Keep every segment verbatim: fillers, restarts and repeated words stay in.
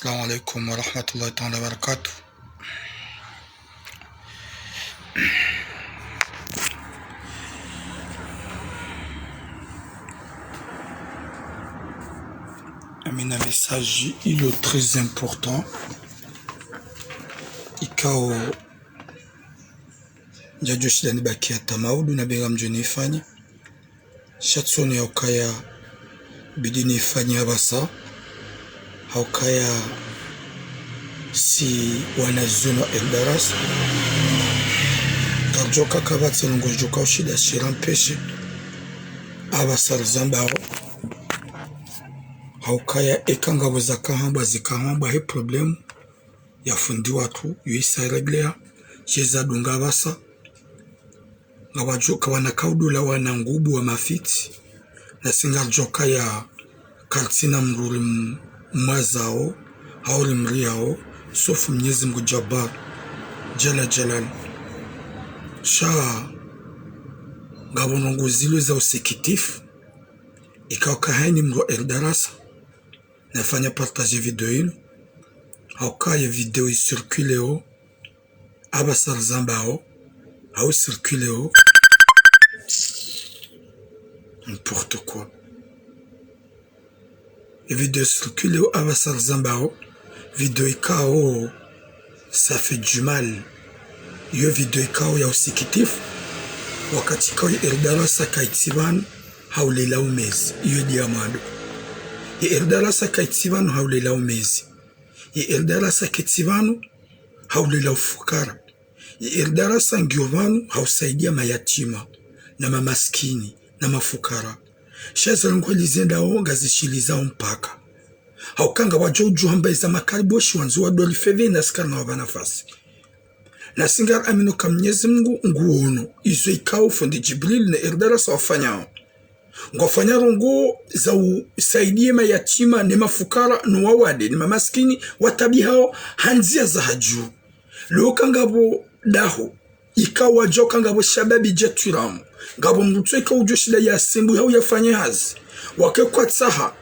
السلام عليكم ورحمة الله تعالى وبركاته. Amina message ilo très important. Ikao ndjadjo shinda nibaki hata maudu na benga mdjo nifanya. Sha tsoni haukaya bidi nifanye apvasa. Haukaya si wanazioni wa Eldarasa. Kardjoka kapvatsi ndrongoo djoka ushinda shira mpeshe. Apvasa rizambao. Haukaya eka ngapvo zakahambwa zikahambwa he problème ya fundi watru, yo isa régler, djeza dunga apvasa. Ngapvadjo kapvana kaudula wana ngubu wa mafitsi, nasi ngardjoka ya kartsina mdru ri m-, mwazao, hau ri mriao, sauf Mnyezi Mngu Jabbar, Jalla Jalal. Sha, ngapvo ndrongoo zilo za usikitifu, ikao ka haini mdru wa Eldarasa, nafanya partager vidéo inu, haukaya vidéo i circuler o, apvasa rizambao, hau i circuler o. N'importe quoi. E vidéo i circuler o, apvasa rizambao, vidéo ikao, ça fait du mal. Iyo vidéo ikao ya usikitifu. Wakati ikao Eldarasa kaitsi pvanu, haulela umezi. Iyo ndiya mwando. Ye Eldarasa kaitsi pvanu, haulela umezi. Ye Eldarasa ketsi pvanu, haulela ufukara. Ye Eldarasa ngiyo pvanu, hausaidia mayatima, na mamaskini, na mafukara. Sha zila ndrongoo lizendao, ngazishilizao mpaka. Hauka ngapvadjo udjo hamba iza makariboshi wandzi wa doli feve na sikari na wapva nafasi. Nasi ngaraminio ka Mnyezi Mngu nguono, izo ikao fundi Djibril ne Eldarasa wafanyao. Ngwafanya ndrongoo za usaidie mayatima, ne mafukara, no wawade, ne mamaskini, watabihao, ha ndzia za hadju. Leo ka ngapvo daho, ikao wadjoka ngapvo shababi djatwiramu, ngapvo mdru tso ikao udjo shinda ya simbu hau yafanye hazi, wake kwatsaha.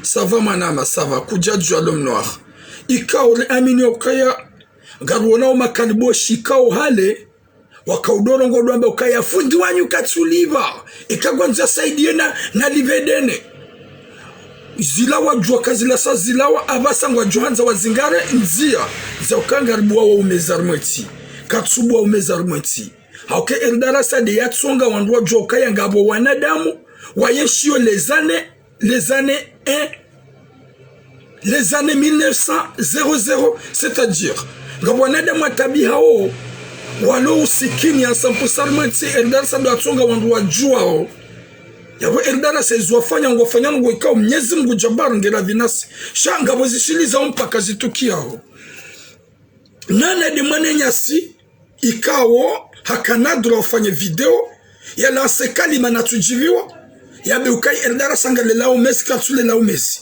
Ça va mwanama, ça va, kudjadjwa l'homme noir. Ikao riaminio ukaya, ngaruonao makariboshi ikao hale, wakaudoro ngodwamba ukaya fundi wanyu katsulipva, ika ngwandzo asaidie na, nalipve dene. Zilawa djuwa kazilasa zilawa, apvasa ngwadjo handza wazingare ndzia, za uka ngaribuwa wa umeza rumwetsi, katsubuwa umeza rumwetsi. Hauka Eldarasa nde yatsonga wandru wadjuwa ukaya ngapvo wanadamu, wayenshio les années, les années, hein, les années mille neuf cent zéro zéro, c'est-à-dire, ngapvo wanadamu watabihao, walo usikini ya sampu sarmwetsi, Eldarasa ndo yatsonga wandru wadjuwao. Yapvo Eldarasa izo wafanya, ngwafanya ndrongoo ikao Mnyezi Mngu Jabbar nge radhi nasi. Sha ngapvo zishilizao mpaka zitukiao. Nana nde mwananyasi, ikao, hakana droit ufanye vidéo, ya lancer kalima na tsudjiviwa, yabe ukaya Eldarasa ngalelao umezi, katsulelao umezi.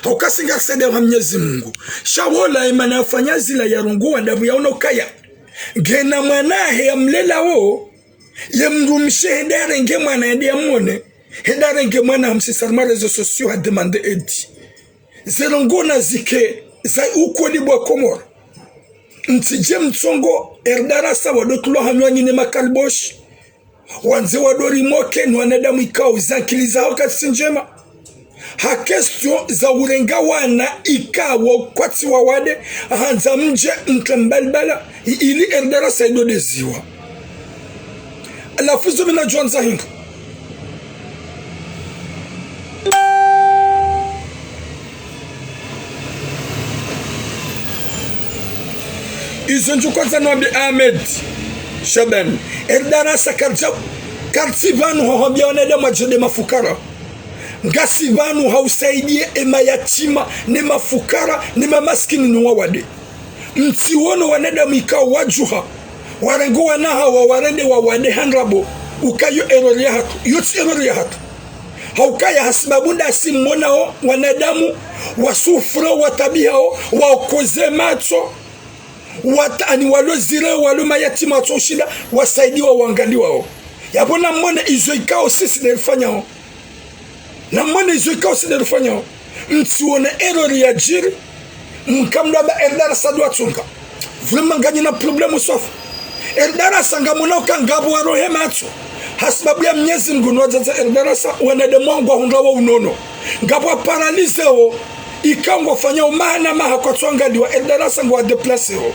Hauka si ngarisaidiao ha Mnyezi Mngu. Sha wola emana yafanya zila yarongowa ndapvo yaono ukaya ngena mwana wahe yamlelao, ye mdrumshe hende yarenge mwana yende yamwone, hende yarenge mwana hamsisa harumwa réseaux sociaux ha demander aide. Ze ndrongoo nazike za ukweli bwa Komori. Ntsidje mtsongo Eldarasa wado tulwa hanywani ne makariboshi. Wandze wado rimoke ni wanadamu ikao zankili zahao katsi ndjema. Ha question za urenga wana ikao kwatsi wawade, handza mdje mtre mbalibala, i-, ili Eldarasa idodeziwa. Halafu zo mi nadjwandza hindru. Izo ndjuko za Nabi Ahmed Shaban. Eldarasa karitsi, karitsi pvanu hwahwambia wanadamu wadje nde mafukara. Ngasi pvanu ha usaidie emayatima, ne mafukara, ne mamaskini, no wawade. Mtsiwono wanadamu ikao wadjuha, warengo wana hawa warende wawade ha ndrabo, uka yo erreur yahatru, yo tsi erreur yahatru. Haukaya hasibabu ndasi mwonao wanadamu wasouffrent, watabihao, waokoze matso, wata-, ani walo zire, walo mayatima watso ushinda, wasaidiwa, wangaliwao. Yapvo namwone izo ikao sisi nde rifanyao. Namwone izo ikao sisi nde rifanyao. Mtsiwone erreur yadjiri, mkamdwa amba Eldarasa ndo atsunga. Vraiment nganyina problème swafi. Eldarasa ngamwona uka ngapvo warohe matso. Hasibabu ya Mnyezi Mngu no wadzadze Eldarasa, wanadamu wangu wahundra wa unono. Ngapvo waparalysé wo, ikao ngwafanyao maha na maha kwatsuangaliwa, Eldarasa ngwadéplacé wo.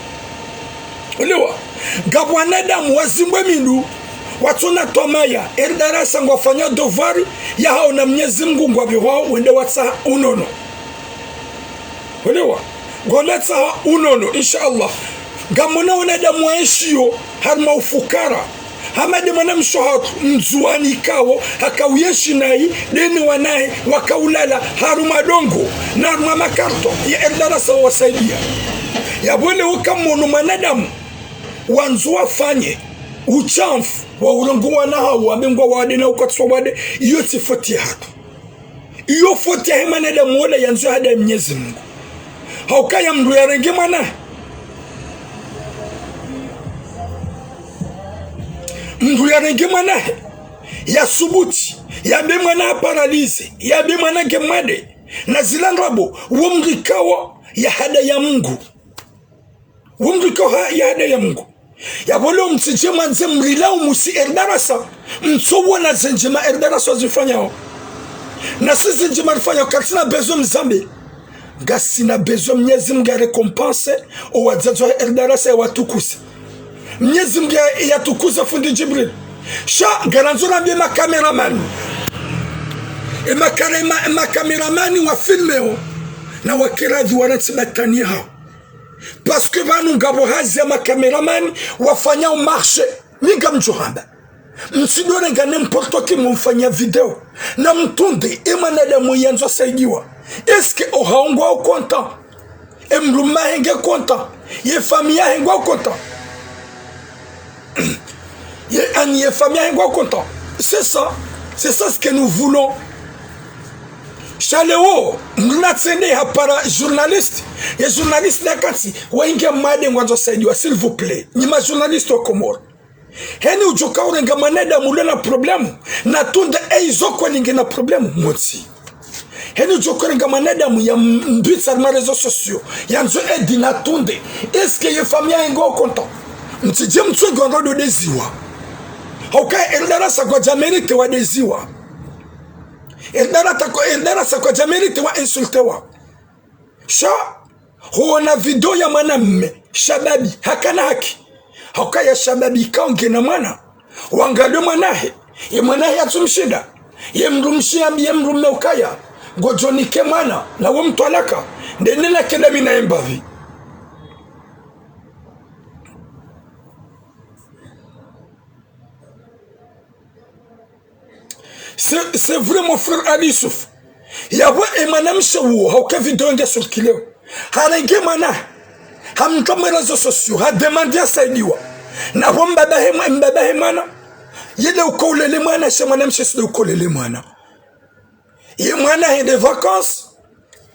Uliwa, ngapvo wanadamu wazimbwe mindru, watsuna twamaya, Eldarasa ngwafanya devoir yahao na Mnyezi Mngu ngwapvehwao wende watsaha unono. Uliwa, ngwende watsaha unono, insha Allah. Ngamwona wanadamu waenshiyo harumwa ufukara. Hama nde mwanamshe hatru, Mndzuwani ikao, hakauyenshi nayi, nde ne wanahe, wakaulala, harumwa dongo, na harumwa makarto, ye Eldarasa wawasaidia. Yapvo leo kamwono mwanadamu, wandzo wafanye, ushamfu, waurongoa wana hawo, wambe ngwawade na ukatswa wade, iyo tsi foti yahatru. Iyo foti yahe mwanadamu wola yandzo yahadaye Mnyezi Mngu. Haukaya mndru yarenge mwana. Mndru yarenge mwana he. Yasubuti. Yambe mwana aparalysé. Yambe mwana nge mwade. Na zila ndrabo, wo mndru ikao yahadaya Mngu. Wo mndru ikao ha-, yahadaya Mngu. Yapvo leo mtsidje mwandze mrilaumu si Eldarasa. Mtsowona zendjema Eldarasa wazifanyao. Na si zendjema rifanyao, katsina besoin mzambe. Ngasina besoin Mnyezi Mngu yarécompensé, o wadzadze wa Eldarasa yawatukuse. Mnyezi Mngu ya-, yatukuze fundi Djibril. Sha, ngarandzo rambe makameramani. E makare-, ma-, makameramani wafilmeo, na wakeradhi waratsi batani hao. Parce que pvanu ngapvo hazi ya makameramani wafanyao marché. Mi ngamdjo hamba. Mtsidorenga n'importe qui mumfanya vidéo. Na mtunde, e mwanadamu yandzo asaidiwa. Est-ce que o hawo ngwao content? E mndrume wahe nge content? Ye famille yahe ngwao content? Ye, ani ye famille yahe ngwao content? C'est ça. C'est ça ce que nous voulons. Sha leo, mndru natsende hapara journaliste. Ye journaliste nakatsi, waingia made ngwandzo saidiwa, s'il vous plaît. Nyi ma journaliste wa Komori. Heni udjoka urenga mwanadamu ule na problème, natunde e izo kweli ngena problème, motsi. Heni udjoka urenga mwanadamu ya m-, mbitsa ma réseaux sociaux, yandzo edi natunde. Est-ce que ye famille yahe ngwao content? Mtsidje mtsuge wandru wadodeziwa. Hauka Eldarasa kwadja mérité wadeziwa. Eldarasa kwa, Eldarasa kwadja mérité wa insultewa. Sha, huona vidéo ya mwanamme, shababi, hakana haki. Haukaya shababi ikao ngena mwana. Wangaliye mwanahe. Ye mwanahe yatsumshinda. Ye mndrumshe yambiye mndrume ukaya, ngodjo nike mwana, na wo mtwalaka. Nde nina kenda mi naye mbapvi. C'est, c'est vrai, mon frère Ali Youssouf. Yapvo e mwanamshe uwo, hauka vidéo nge circulé. Harenge mwana. Hamtwa ma réseaux sociaux. Hademande yasaidiwa. Na pvo mbaba he mwa-, mbaba he mwana. Ye nde uka ulele mwana, sha mwanamshe tsi nde uka ulele mwana. Ye mwana hende vacances.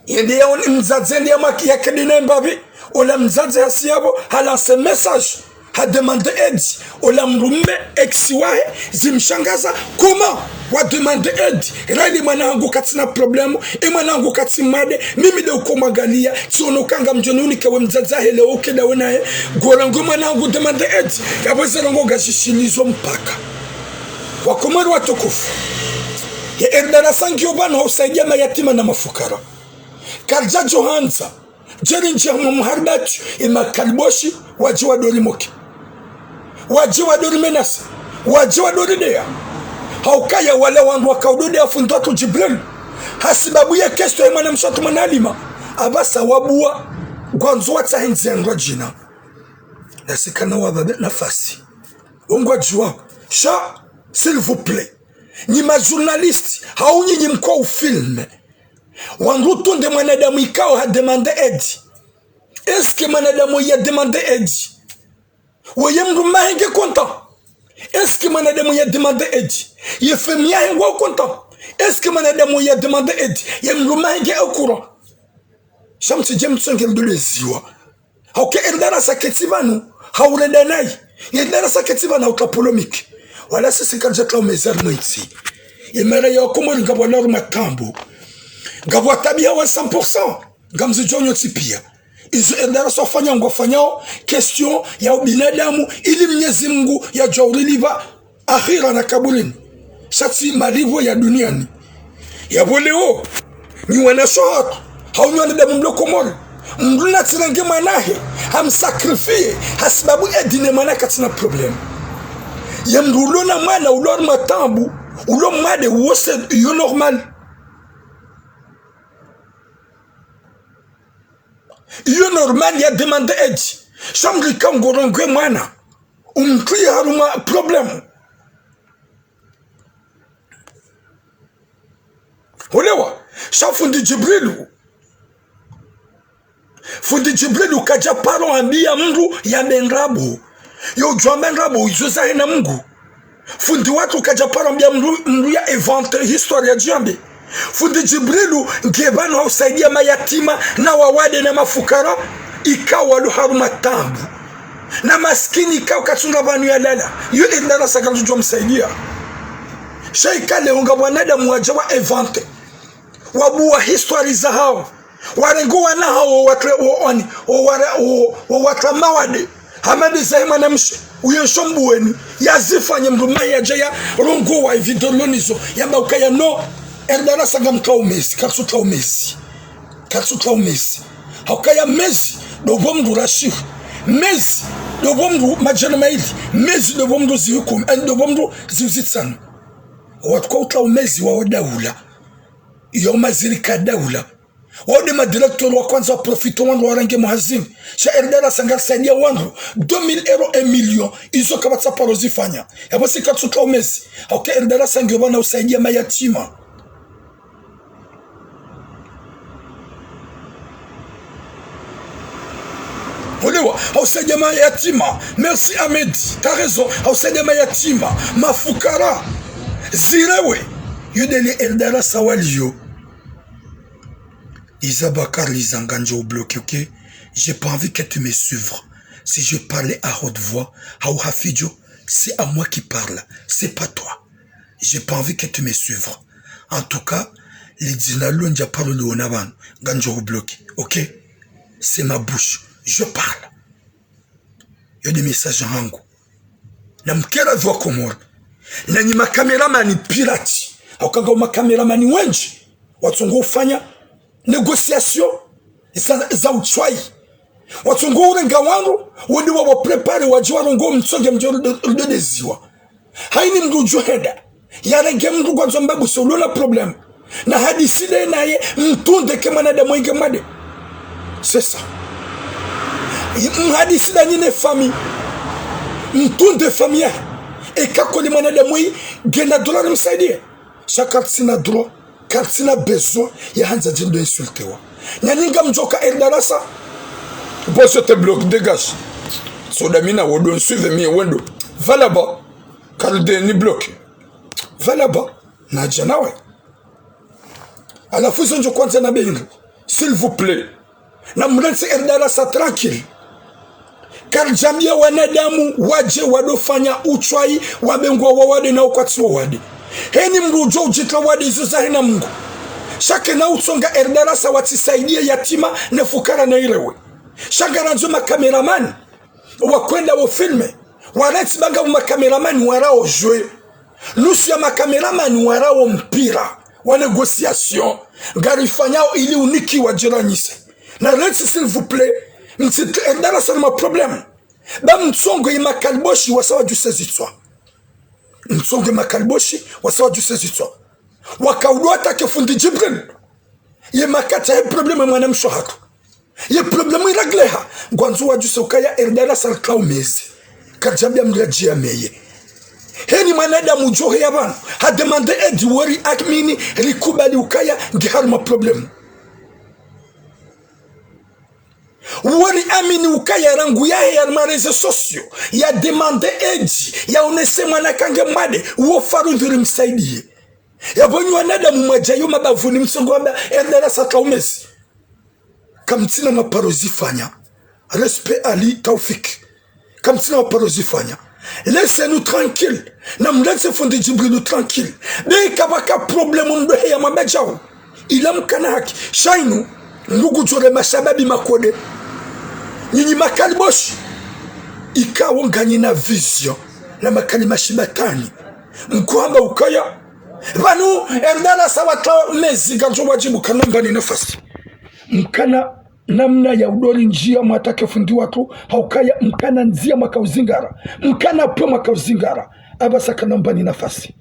Yende yaone mdzadze nde ya maki ya kedina mbapvi. Ola mdzadze hasi yapvo, halanse message. Hademande aide. Ola mndrume ex wahe, zimshangaza. Comment wademande aide? Rali mwana hangu katsina problème. E mwana hangu katsi made. Mimi nde uka umwangaliya. Tsiono uka ngamdjo niunike we mdzadze wahe leo uke ndawe naye. Ngorangu mwana hangu demande aide. Yapvo ze ndrongoo ngazishilizo mpaka. Wakomori watukufu. Ye Eldarasa ngiyo pvanu hausaidia mayatima na mafukara. Karidjadjo handza. Djeri ndjia mwa muharibati, e makaliboshi, wadje wadorimoke. Wadje wadorimenase. Wadje wadorideya. Haukaya wala wandru wakaudodeya fundi watru Djibril. Hasibabu ye question ye mwanamshe watru mwana Halima. Apvasa wabuwa, ngwandzo watsahe ndzia ndrwadjina. Nasi kana wapva be nafasi. Wo ngwadjuwao. Sha, s'il vous plaît. Nyi ma journaliste, hau nyinyi mkao ufilme. Wandru tunde mwanadamu ikao hademande aide. Est-ce que mwanadamu yademande aide? Weye mndrume wahe nge content? Est-ce que mwanadamu yademande aide? Ye famille yahe ngwao content? Est-ce que mwanadamu yademande aide? Ye mndrume wahe nge au courant? Sha mtsidje mtsonge mdodeziwa. Hauka Eldarasa ketsi pvanu, haurenda nayi. Eldarasa ketsi pvanu, hauka polémique. Wala sisi karidja tlaumezi harimwa entsi. Ye mara ya Wakomori ngapvo walawa harumwa taabu. Ngapvo watabiha wa cent pour cent. Ngamzidjuwa nyontsi piya. Izo Erdarasa wafanya ngwafanyao question ya ubinadamu, ili Mnyezi Mungu yadjuwa urilipva akhira na kaburini. Sha tsi malipvo ya duniani. Yapvo leo, nyi wanashe hatru, hau nyi wanadamu mlo Komori, mndru natsirenge mwanahe, hamsacrifier, hasibabu edine mwana katsina problème. Ye mndru ulo na mwana, ulo harimwa taabu, ulo mwade, uwo c'est, iyo normal. Iyo normal ya demander aide. Sha mndru ika ngorongoe mwana, umtriye harumwa problème. Hulewa, sha fundi Djibrilu. Fundi Djibrilu kadja paro ambiya mndru yambe ndrabo. Yo udjo amba ndrabo, izo zahe na Mungu. Fundi watru kadja paro ambiya mndru, mndru ya inventer histoire yadjo yambe. Fundi Djibrilu nge pvanu ha usaidiya mayatima na wawade na mafukara, ikao walo harumwa taabu. Na maskini ikao katsuna pvanu yalala. Yo Erdarasa katsudjuwa msaidiya. Sha ika leo ngapvo wanadamu wadja wa inventer. Wabuwa histoire zahao. Warenge wana hao wawatre, wa, wani, wa, wara, wa, wawatra mawade. Hama nde zahe mwanamshe. Uyo nsho mbuweni. Yazifanye mndru mayi yadja yarongowa evideo lonizo. Yamba ukaya no. Erdarasa ngamtlaumezi. Katsutlaumezi. Katsutlaumezi. Ha ukaya mezi, ndopvo mndru rashihu. Mezi, ndopvo mndru madjana mayili. Mezi, ndopvo mndru zihwi kumi. Eh, ndopvo mndru zihwi zitsanu. Watru kwa utlaumezi wa daula. Iyo maziri ka daula. Wao nde madirecteur wa kwandza wa profiter wandru warenge muhazini. Sha Erdarasa ngarisaidiya wandru deux mille euros, un million. Izo kapvatsi paro zifanya. Yapvo si katsutlaumezi. Ha uka Erdarasa nge pvanu ha usaidiya mayatima. Hulewa, ha usaidiya mayatima. Merci Ahmed. T'as raison. Ha usaidiya mayatima. Mafukara. Zirewe. Yo nde le Erdarasa waliyo. Isa Bakar Lizanga, ndjo bloqué, ok? J'ai pas envie que tu me suives. Si je parle à haute voix, hau hafidjo, c'est à moi qui parle, c'est pas toi. J'ai pas envie que tu me suives. En tout cas, le dzina lo ndja paro liona pvanu, ngamdjo bloqué, ok? C'est ma bouche, je parle. Yo nde message hangu. Na mkera djuwa Komori. Na nyi makameramani pirate. Ha uka ngapvo makameramani wendji. Watsongo ufanya négociation za, za utswayi. Watsongo urenga wandru, wende wawa préparer wadje warongowe mtsonge mdjo rudo-, rudodeziwa. Hayini mndru udjo henda. Yarenge mndru ngwandzo mbabuse ulo na problème. Na hadisi nde naye mtrunde ke mwanadamu inge mwade. C'est ça. Mhadisi nda nyine famille. Mtrunde famille yahe. Eka kweli mwanadamu yi ngena droit rimsaidiye. Sha karitsina droit, karitsina besoin ya handza djendo insultewa. Nani ngamdjoka Erdarasa. Bon, je te bloque, dégage. Soda mina, wo don't suivre mi, wendo. Va là-bas. Karide ni bloqué. Va là-bas. Nadja nawe. Halafu izo ndjo kwandza na bindru. S'il vous plaît. Na mrantsi Erdarasa tranquille. Karidjambiya wanadamu wadje wadofanya utswayi, wabengwa wawade na ukwatsi wawade. Heni mndru udjo udjitra wade izo zahe na Mungu. Sha kena utsonga Erdarasa watsisaidiye yatima ne fukara na irewe. Sha ngarandzo makameramani. Wakwenda wo filme. Warantsi ba ngapvo makameramani warao jeu. Nusu ya makameramani warao mpira wa négociation. Ngarifanyao ili uniki wadjiranyise. Na rantsi, s'il vous plaît, mtsi Erdarasa na ma problème. Ba mtsongo ye makaliboshi wasa wadjuse zitswa. Mtsongo ye makaliboshi wasa wadjuse zitswa. Waka udo attaquer fundi Djibril. Ye makata ye problème mwanamshe hatru. Ye problème irégleha, ngwandzo wadjuse ukaya Erdarasa rika umezi. Karidjambiya mndru yadjiya meye. Heni mwanadamu udjo heya pvanu, ha demander aide wori amini rikubali ukaya nge harumwa problème. Wori amini ukaya rangu yaheya harumwa réseaux sociaux, ya demander aide, yaonese mwana ka nge mwade, uwo faradhwi rimsaidiye. Yapvo nyi wanadamu mwadja yo mabavuni mtsongo wamba Erdarasa rika umezi. Kamtsina maparo zifanya. Respect Ali Taufik. Kamtsina maparo zifanya. Laissez-nous tranquilles. Namletse fundi Djibrilu tranquille. Be kapvaka problème mndru heya mwamba djao. Ila mkana haki. Sha inu, ndugu djore mashababi makode. Nyinyi makaliboshi. Ikao nganyina vision. Na makali mashibatani. Mkohamba ukaya. Pvanu, Eldarasa watra mezi ngandjo wadjibu kana mbani nafasi. Mkana namna ya udori ndzia mwatake fundi watru, haukaya mkana ndzia mwaka uzingara. Mkana pwe mwaka uzingara. Apvasa kana mbani nafasi.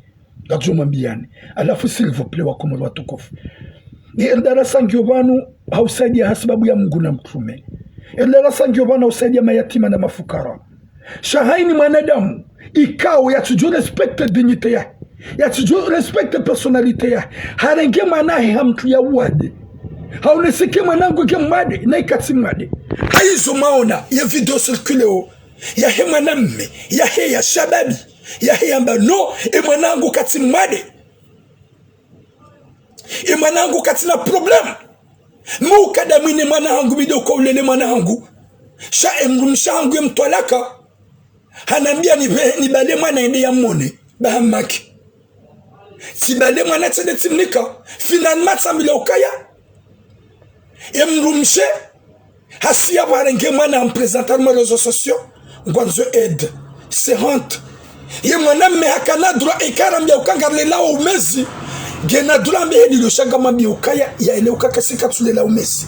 Ngandjo mwambiani. Halafu, s'il vous plaît, wakomori watukufu. Ni Eldarasa ngiyo pvanu, hausaidia hasibabu ya Mungu na mtrume. Eldarasa ngiyo pvanu, hausaidia mayatima na mafukara. Sha haini mwanadamu, ikao yatsudjo respecter dignité yahe. Yatsudjo respecter personnalité yahe. Harenge mwana hahe hamtru ya wade. Haoneseke mwana hangu nge mwade, na ikatsi mwade. Haizo maona, ye video circuler o. Yahe mwanamme, yahe ya shababi, yahe yamba no, e mwana hangu katsi mwade. E mwana hangu katsina problème. Mi ukada mwine mwana hangu, mi ndo uka ulele mwana hangu. Sha emdrumshe hangu emtwalaka. Hanambia nipve, nibale mwana ende yamone. Baha make. Tsibale mwana tsende tsimnika. Finalement tsambilwa ukaya. Emdrumshe. Hasiya pvwa harenge mwana hamprésenter harumwa réseaux sociaux. Ngwandzo aide. C'est honte. Ye mwanamme hakana droit eka harambia uka ngarlelao umezi. Ngena droit ambe heli lo sha ngamwambia ukaya yaelewe uka kasi katsulela umezi.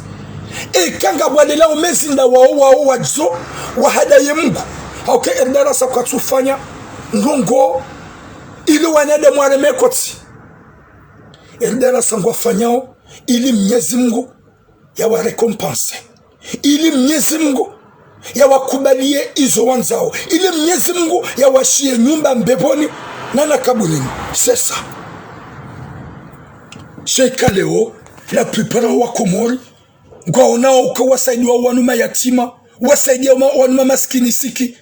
Eka ngapvo walelao umezi nda wao wao wadzo wahada ye Mungu. Hauka Eldarasa kwatsufanya ndrongo ili wanadamu wareme kotsi. Eldarasa ngwafanyao ili Mnyezi Mungu yawa récompenser. Ili Mnyezi Mungu yawakubalie izo wandzao. Ili Mnyezi Mungu yawashiye nyumba mbepvoni na na kaburini. C'est ça. Sha ika leo, la plupart wa Komori, ngwaonao uka wasaidiwa wanu mayatima, wasaidiwa ma-, wanu mamaskini siki,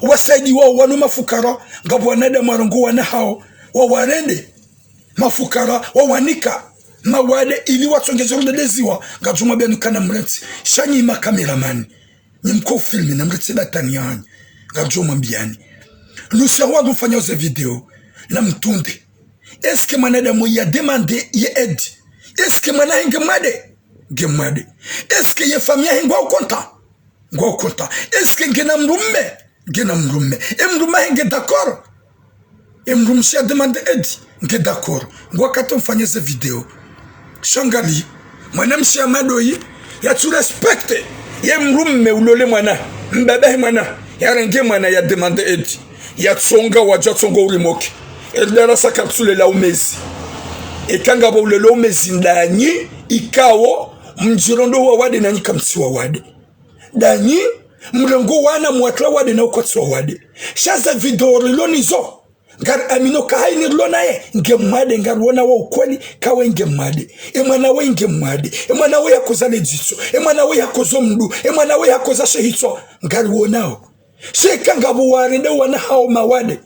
wasaidiwa wanu mafukara, ngapvo wanadamu warongoa wana hao, wawarende mafukara, wawanika mawade ili watsongeze rudedeziwa. Ngandjo mwambiani kana mletse. Sha nyi ma cameraman, nyi mko filmer namletse batani yanyu. Ngandjo mwambiani. Lucia wandru mfanyao ze video, namtunde. Est-ce que mwanadamu ya demande ye aide? Est-ce que mwana hahe nge mwade? Nge mwade. Est-ce que ye famille yahe ngwao content? Ngwao content. Est-ce que ngena mdrumme? Ngena mdrumme. Emdrumme wahe nge d'accord? Emdrumshe ya demande aide, nge d'accord. Ngwakati mfanye ze video. Sha ngali, mwanamshe ya madoyi, yatsu respecter ye mdrumme ulole mwana, mbaba he mwana, yarenge mwana ya demande aide. Yatsonga wadja tsonga urimoke. Eldarasa katsulela umezi. Eka ngapvo ulela umezi ndanyi, ikao mdjirondo wawade nanyi kamtsi wawade. Ndanyi, mrengo wana mwatra wade na ukwatsi wawade. Sha ze video rilo nizo. Ngari amino ka haini rilo naye, nge mwade ngariwonao ukweli, kawe nge mwade. E mwana we nge mwade. E mwana we yakoza le dzitso. E mwana we yakoza mdru. E mwana we yakoza she hitswa. Ngariwonao. Sha eka ngapvo warende wana hao mawade.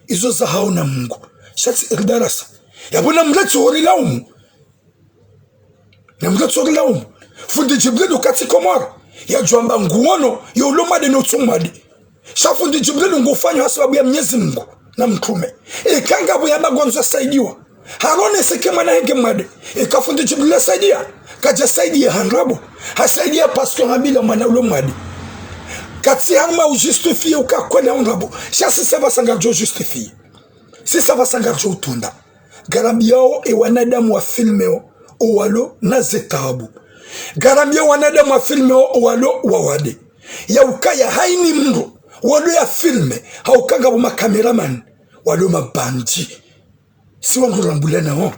Izo za hao na Mungu. Sha tsi Eldarasa. Yapvo namletse horilaumu. Namletse horilaumu. Fundi Djibrilu katsi Komori. Yadjwamba nguono, yo ulo mwade no utsu mwade. Sha fundi Djibrilu ngufanyo hasibabu ya Mnyezi Mungu na mtrume. Eka ngapvo yamba ngwandzo yasaidiwa. Haroneseke mwana hahe nge mwade. Eka fundi Djibrilu hasaidia. Kadjasaidia ha ndrabo. Hasaidia parce que hambilwa mwana ulo mwade. Katsi harumwa ujustifier uka kweli ha ndrabo. Sha sisi apvasa ngaridjo justifier. Sisi apvasa ngaridjo utunda. Ngarambiao e wanadamu wa filmeo owalo na ze taabu. Ngarambiao wanadamu wa filmeo owalo wawade. Ya ukaya haini mdru, walo ya filme, hauka ngapvo ma cameraman, walo mabandi. Si wandru rambulana ho,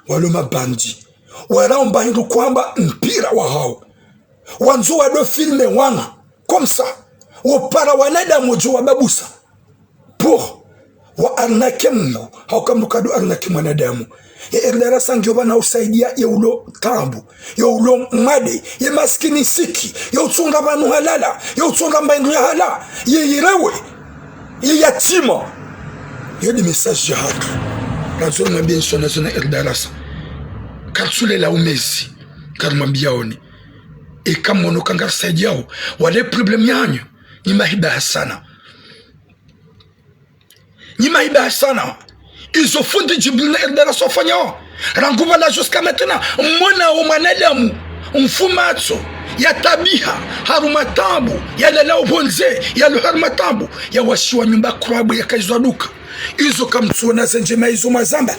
walo mabandi. Waraomba hindru kwamba mpira wa hao. Wandzo wado filme wana. Comme ça, wopara wanadamu djo wababusa. Pour wa arnaquer Mungu, hauka mdru kado arnaquer mwanadamu. Ye Eldarasa ngiyo pvanu usaidia ye ulo taabu, ye ulo mwade, ye maskini siki, ye utsonga pvanu halala, ye utsonga mba hindru ya hala, ye yirewe, ye yatima. Yo nde message ya hatru. Randzo rimwambie nsona zona Eldarasa. Katsulela umezi, karimwambiaoni. Eka mwono ka ngarisaidiao, wale problème yanyu, ni mahiba hasana. Nyi mahiba sana. Izo fundi Djibril na Eldarasa wafanyao, rangu pvala jusqu'à maintenant, mwana wa mwanadamu, mfumatso, ya tabiha, harumwa tabu, ya lala opvondze, ya lo harumwa tabu, ya washiwa nyumba kurabu ya kaizwa duka. Izo kamtsona zendjema izo mwazamba.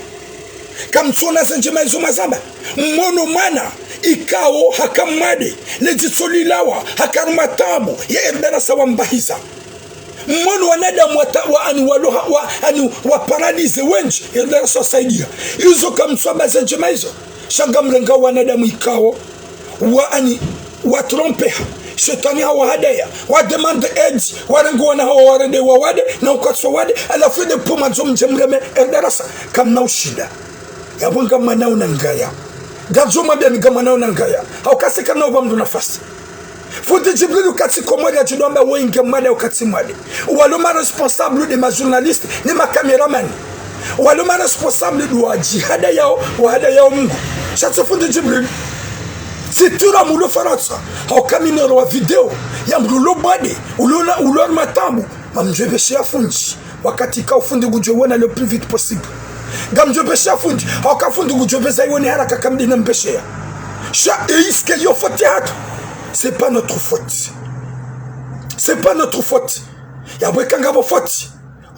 Kamtsona zendjema izo mwazamba. Mwono mwana, ikao, haka mwade, le dzitso lilawa, haka harumwa tabu, ya Eldarasa wambahiza. Mwono wanadamu wa ta-, wa ani waloha, wa ani wa paralysé wendji, Eldarasa wasaidia. Izo kamtswamba zendjema izo. Sha ngamrenga wanadamu ikao, wa ani wa trompeha. Shetwani hawahadaya. Wa demandé aide. Warenga wana hawo warende wawade, na ukatswa wade, halafu ende pvo mwandzo mdje mreme Eldarasa. Kamna ushinda. Yapvo ngamwanao na ngaya. Ngaridjo mwambia ni ngamwanao na ngaya. Hauka si kana upva mndru nafasi. Fundi Djibril wakati Komori yadjidwamba wo inge mwade wakati mwade. Walo ma responsable de ma journaliste, ni ma caméraman. Walo ma responsable de wa djihada yao, wahada yao Mungu. Sha tsi fundi Djibril. Tsi tura mulo Farantsa. Hauka mi noro wa video. Ya mndru ulo bwade, ulo na, ulo harumwa tabu. Ngamdjopvesheya fundi. Wakati ka ufundi ngudjo wona le plus vite possible. Ngamdjopvesheya fundi. Hauka fundi ngudjopveza iwone haraka kamdina mpvesheya. Sha, est-ce que yo faute yahatru? C'est pas notre faute. C'est pas notre faute. Yapvo eka ngapvo faute.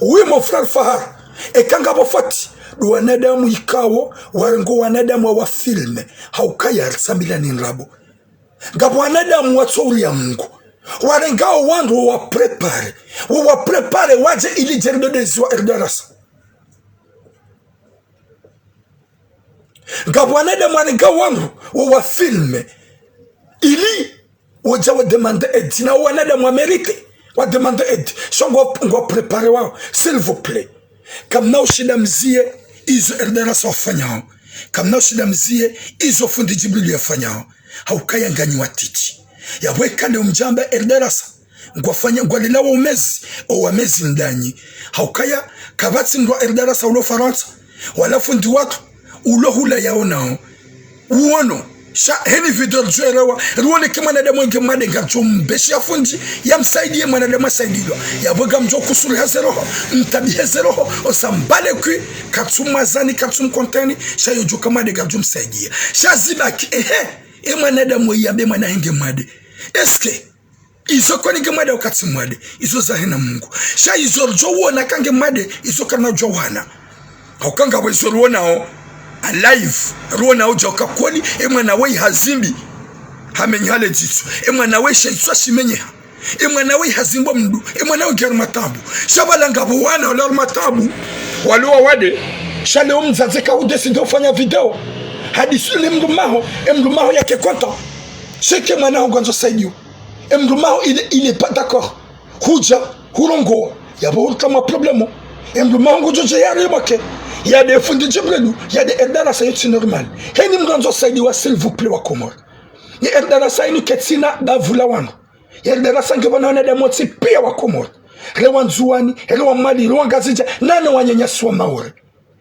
Oui, mon frère Fahar. Eka ngapvo faute. Ndo wanadamu ikao, warenga wanadamu wa wafilme. Hauka ya risambilani ndrabo. Ngapvo wanadamu watso uria Mungu. Warengao wandru wo wa préparé. Wo wa préparé wadje ili djeri ndo deziwa Eldarasa. Ngapvo wanadamu warengao wandru wo wa filmé. Ili wodja wa demandé aide. Na wanadamu wa mérité. Wa demandé aide. Sha ngwa, ngwa préparé wao. S'il vous plaît. Kamna ushinda mzie izo Eldarasa wafanyao. Kamna ushinda mzie izo fundi Djibril yafanyao. Hauka ya nganyi watiti. Yapvo eka nde umdjamba Eldarasa. Ngwafanya, ngwalila wa umezi, o wamezi ndanyi. Haukaya, kapvatsi mndru wa Eldarasa ulo Farantsa. Wala fundi watru, ulo hula yao nao. Uono, sha, heni video ridjo elewa, riwone ke mwanadamu enge mwade ngadjo mpvesheya fundi, ya msaidiye mwanadamu asaidilwa. Yapvo ngamdjo kusuri ha ze roho, mtabihe ze roho, osambale kwi, katsu mwazani, katsu mkonteni, sha yodjo ka mwade ngadjo msaidiye. Sha zibaki, ehe, e mwanadamu yambe mwana henge mwade. Est-ce que izo kweli nge mwade wakati mwade, izo zahe na Mungu. Sha izo ridjo wona ka nge mwade, izo kana udjo wana. Hauka ngapvo izo riwonao, a live, riwonao dja uka kweli, e mwana we hazimbi, hamenyeha le dzitso. E mwana we sha itswa shimenyeha. E mwana we hazimbwa mndru, e mwana we nge harumwa tabu. Sha pvala ngapvo wana wala harumwa tabu, walo wawade, sha leo mdzadze ka udécidé ufanya video. Hadisi ne mndru maho, e mndru maho yake content. Sha eke mwana ho ngwandzo saidiwa. E mndru maho, il, il est pas d'accord. Hudja, hurongowa. Yapvo hurika ma problème. E mndru maho ngudjo dje yari mwake. Yade fundi Djibrilu, yade Eldarasa, yo tsi normal. Heni mndru andzo saidiwa, s'il vous plaît, wa Komori. Ye Eldarasa inu ketsina bavu la wanu. Ye Eldarasa nge pvanu wanadamu wontsi pia wa Komori. Re wa Ndzuwani, re wa Mwali, re wa Ngazidja, nane wananyasi wa Maore.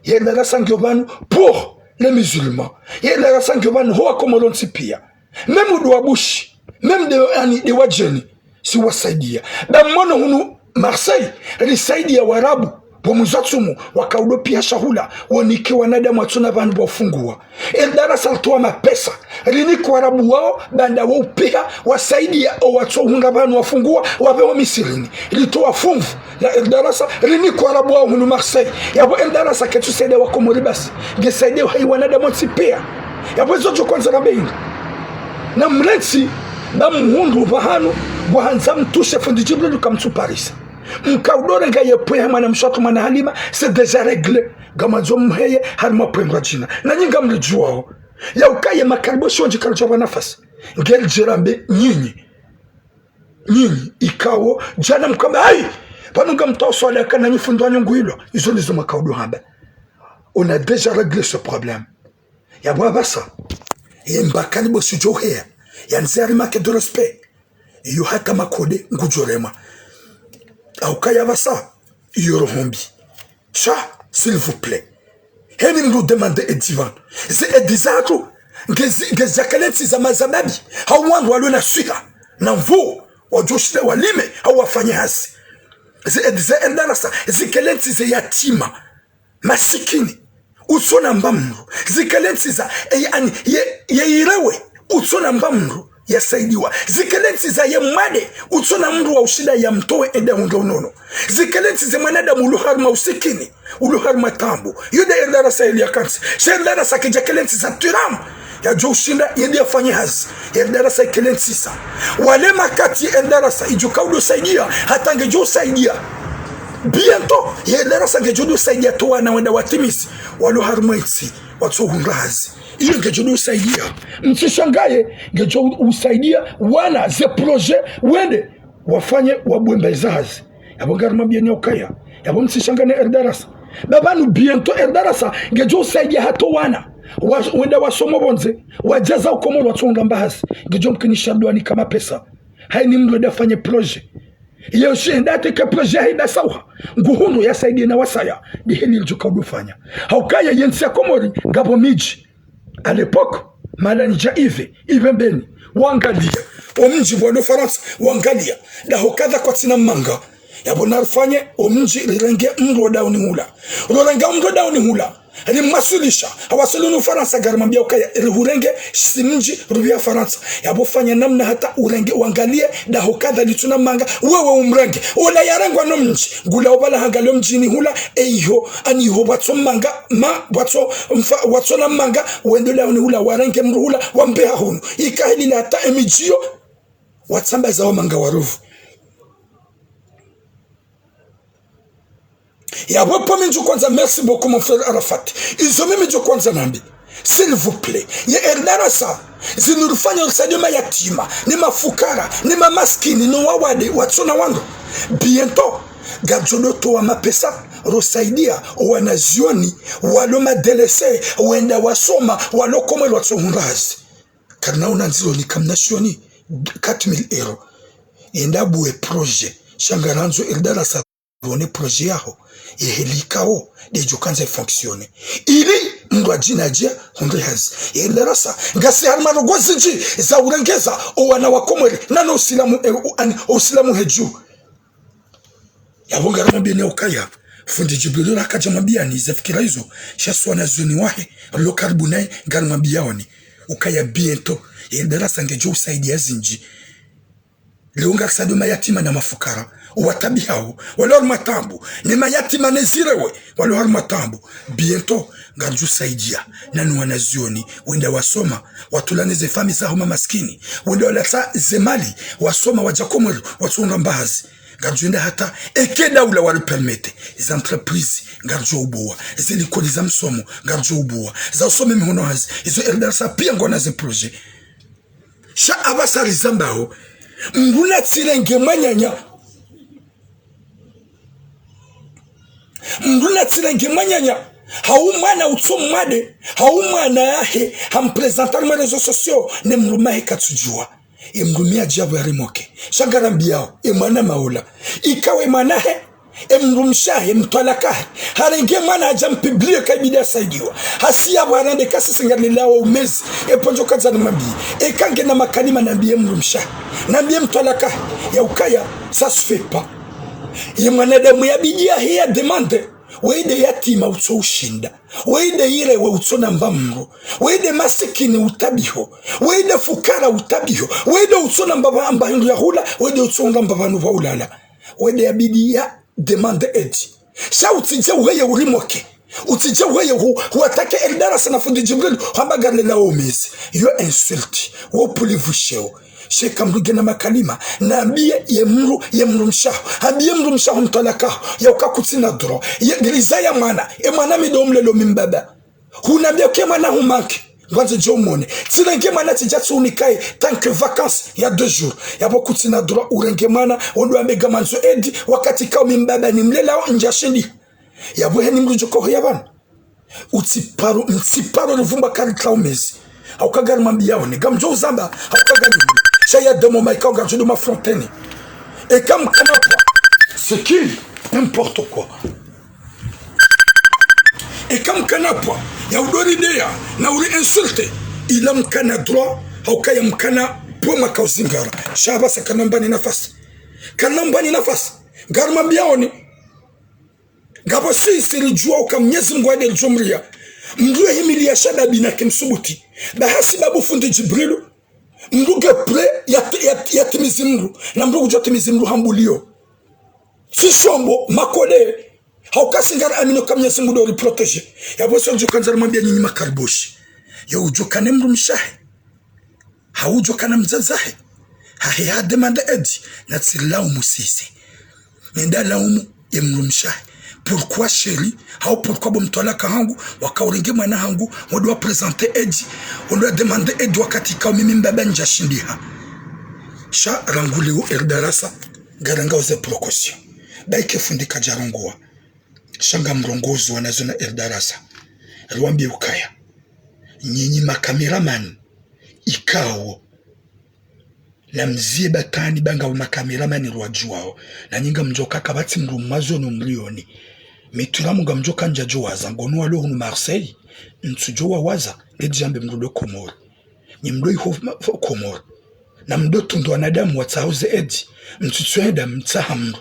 Ye Eldarasa ngiyo pvanu pour les musulmans. Ye Eldarasa ngiyo pvanu ho wa Komori wontsi pia. Même de wa Bushi, même de, ani, de wa djeni, si wasaidia. Ba mwono hunu Marseille, risaidia Warabu, bo mwiza tsumu, waka udo pia shahula, wonike wanadamu watsuna pvanu pvo ufunguwa. Eldarasa litowa mapesa, rinike Warabu wao, baanda wo upiha, wasaidia o watso hundra pvanu wafunguwa, wapve wa Misirini. Litowa funvu la Eldarasa, rinike Warabu wao hunu Marseille. Yapvo Eldarasa ketsu saidia wa Komori basi. Nge saidia hayi wanadamu wontsi pia. Yapvo ezo djo kwandza na beini. Na mlentsi, na mhundru pvahanu, ngwahandza mtushe fundi Djibrilu kamtsu parisa. Mka udo renga ye pwehe mwana mshe watru mwana Halima, c'est déjà réglé. Ngamwandzo mheye, harimwa pwendwa djina. Na nyi ngamlidjuwao. Ya ukaye makaribo shondji kalidjapva nafasi. Ngelidjerambe nyinyi. Nyinyi, ikao, djana mkamba, ayi, pvanu ngamtao swala kana nyi fundi wanyu nguilwa. Izo ndizo maka udo hamba. On a déjà réglé ce problème. Yapvo apvasa. Ye mbakani bo sudjo heya. Ya nze ari manque de respect. Iyo hata makode ngudjo remwa. Haukaya apvasa. Iyo roho mbi. Sha, s'il vous plaît. Heni mndru demande aide pvanu. Ze aide zatru. Ngezi, ngezi zakalentsi za mazababi. Hau wandru walio na swiha. Na nvu. Wadjo shinda walime. Hau wafanye hazi. Ze, ze Eldarasa, zikele ntsi ze yatima, masikini, utsona mba mndru. Zikele ntsi za, e, yaani, ye, ye irewe, utsona mba mndru yasaidiwa. Zikele ntsi za ye mwade, utsona mndru wa ushinda yamtowe ende ahundre unono. Zikele ntsi ze mwanadamu ulo harumwa usikini, ulo harumwa taabu. Yo nde Eldarasa yeli yakantsi. Sha Eldarasa kayidjakele ntsi za tiramu, yadjo ushinda yende yafanye hazi. Eldarasa ikele ntsi za. Wale makati Eldarasa idjo kaudo saidia, hata ngedjo usaidia. Bientôt, Eldarasa ngedjo do usaidia to wana wenda watimizi, walo harumwa entsi, watso hundra hazi. Iyo ngedjo do usaidia. Mtsishangaye, ngedjo usaidia wana ze projet wende wafanye, wabwembe za hazi. Yapvo ngarimwambieni ukaya, yapvo mtsishangaye ne Eldarasa. Ba pvanu bientôt Eldarasa ngedjo usaidia hata wana wa, wenda wasome pvondze, wadja zao Komori watso hundra mba hazi. Ngedjo mkinisha duani kama pesa. Hayini mndru ende afanye projet. Iyo shi enda ateke projet yahe ida sauha. Nguhundru yasaidie na wasaya. Ndeheli lidjo kaudo fanya. Haukaya yentsi ya Komori, ngapvo midji. À l'époque, mahala nidja ipve, ipve Mbeni. Wangalia. Omdji pvwalo Farantsa, wangalia. Daho kadha kwatsina manga. Yapvo narifanye, omdji rirenge mndru dauni hula. Rorenga mndru dauni hula. Rimwaswilisha, hawaswili hunu Farantsa, ngarimwambia ukaya, rihurenge, si mdji, rupvia Farantsa. Yapvo fanya namna hata urenge, wangalie, daho kadha litsuna manga, wewe umrenge. Ola yarengwa no mdji, ngula opvala hangalio mdjini hula, e iho, ani iho pvwatso manga, ma, pvwatso, mfa, pvwatsona manga, wende dauni hula, warenge mndru hula, wambeha hunu. Ikaheli la hata emidji yo, watsambaza wa manga wa ruvu. Yapvo pvo mi ndjo kwanza, merci beaucoup mon frère Arafat. Izo mimi ndjo kwanza nambi. S'il vous plaît. Ye Eldarasa, zinu rifanya risaidie mayatima, ni mafukara, ni mamaskini, ni wawade, watsona wandru. Bientôt, ngaridjo do towa mapesa, rosaidia, owanazioni, walo madélésés, wenda wasoma, walo Komori watso hundra hazi. Karina unandziro ni kamna shioni, quatre mille euros. Yenda buwe projet. Sha ngarandzo Eldarasa pvone projet yaho. Yeheli ikao, ndedjo kandza ifonctionne. Ili, mndru adjina adje, hundre hazi. Ye Eldarasa, ngasi harumwa ndrongoo zindji, za urengeza, owana wa Komori, nano usilamu, e, u, ani, usilamu hedju. Yapvo ngarimwambieni ukaya, fundi Djibril rakadja mwambiani ze fikira izo, sha si wanazioni wahe, lo karibu naye, ngarimwambiaoni ukaya bientôt, ye Eldarasa ngedjo usaidia zindji. Leo ngarisaidio mayatima na mafukara, watabihao, walo harumwa taabu, ne mayatima ne zirewe, walo harumwa taabu. Bientôt, ngaridjo usaidia, nani wanazioni, wenda wasoma, watula ne ze famiyi zaho mamaskini, wenda walatsa ze mali, wasoma wadja Komori, watso hundra mba hazi. Ngaridjo enda hata, eka daula wari permettre, ze entreprise, ngaridjo ubuwa, ze likoli za msomo, ngaridjo ubuwa, za usome mihono hazi, izo Eldarasa pia ngona ze projet. Sha apvasa rizambao, mndru natsirenge mwananya. Mndru natsirenge mwananya. Hau mwana utso mwade, hau mwana yahe, hamprésenter harumwa réseaux sociaux, ne mdrume wahe katsudjuwa. Ye mdrume yadja pvo yarimoke. Sha ngarambiao, ye mwana maula. Ikawe mwana wahe, e mdrumshe wahe, mtwalaka wahe. Harenge mwana hadja mpublie ka ibidi asaidiwa. Hasi yapvo harende kasi singa lelao umezi. E pondjo kadza nimwambiye. Eka ngena makalima nambiye mdrumshe wahe. Nambiye mtwalaka wahe. Ya ukaya, ça se fait pas. Ye mwanadamu yabidi yahe ya demande. Weye nde yatima utso ushinda. Weye nde irewe utsona mba mndru. Weye nde masikini utabiho. Weye nde fukara utabiho. Weye nde utsona mba pva, mba hindru ya hula. Weye nde utsona mba pvanu pva ulala. Weye nde yabidi ya demande aide. Sha utsidje uheye urimoke. Utsidje uheye hu, huattaquer Eldarasa na fundi Djibril, hamba ngarilela wo mezi. Yo insulte, wo upulivu sheo. Sha eka mdru ngena makalima, nambiye ye mdru, ye mdrumshe waho. Hambiye mdrumshe waho mtwalaka waho, ya uka kutsina droit. Ye, rizaya mwana, e mwana mi ndo mlelo mi mbaba. Hunambiya ke mwana humanke, ngwandzo djo mwone. Tsirenge mwana tsidja tsi unikaye, tant que vacances ya deux jours. Yapvo kutsina droit urenge mwana, ondo ambe ngamandzo aide, wakati kao mi mbaba nimlelao ndjashindi. Yapvo heni mdru djo koho ya pvanu. Utsiparo, mtsiparo ruvumba kari tla umezi. Hauka ngarimwambiyaoni, ngamdjo uzamba, hauka ngari. Sha ya demo maika ngaridjo do m'affronter ni. Eka mkana pvwa. C'est qui? N'importe quoi. Eka mkana pvwa ya udori deya na uri insulter, ila mkana droit, hauka ya mkana pvwa maka uzingara. Sha apvasa kana mbani nafasi. Kana mbani nafasi. Ngarimwambiaoni. Ngapvo sisi ridjuwa uka Mnyezi Mungu ade ridjo mria. Mndru yehimiliya shababi na kimsubuti. Ba hasibabu fundi Jibrilu. Mndru nge prêt ya, ya, yatimizi mndru. Na mndru kudjo timizi mndru hambuliyo. Tsi shombo, makode. Hauka si ngari amini uka Mnyezi Mungu ndo ri protéger. Yapvo si udjo kandza rimwambia nyinyi makariboshi. Yo udjo kana mdrumshe wahe. Hau udjo kana mdzadze wahe. Hahe ha demande aide. Na tsi laumu sisi. Nenda laumu ye mdrumshe wahe. Pourquoi chéri? Hau pourquoi bo mtwalaka hangu, waka urenge mwana hangu, wendo wa présenter aide, wendo wa demander aide wakati ikao mimi mbaba ndjashindiha. Sha rangu leo Eldarasa, ngarangao ze précaution. Ba ike fundi kadjarongoa. Sha ngamrongozo wanazo na Eldarasa. Riwambie ukaya. Nyinyi makameramani. Ikao. Na mzie batani ba ngapvo makameramani rwadjuwao. Na nyi ngamdjo kaka pvatsi mndru mwazo no mlioni. Mi tsi ramu ngamdjo kandja djo waza. Ngono walo hunu Marseille. Ntsudjo wawaza. Ngedjambe mndru ndo Komori. Nyi mndru iho ma-, fo Komori. Na mndru tundru wanadamu watsahao ze aide. Mtsutsuenda mtsaha mndru.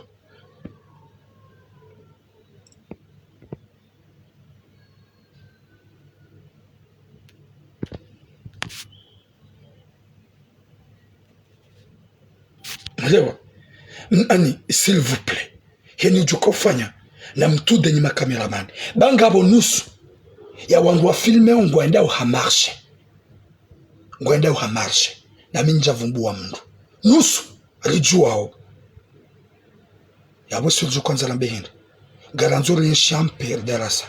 Mwelewa? N-, ani, s'il vous plaît. Heni udjo ka ufanya, na mtunde nyi makameramani. Ba ngapvo nusu ya wandru wa filmeo ngwendao ha marché. Ngwendao ha marché. Na mi ndjavumbuwa mndru. Nusu, ridjuwao. Yapvo si udjo kandza rambe hindri. Ngarandzo rienshi ampe Eldarasa.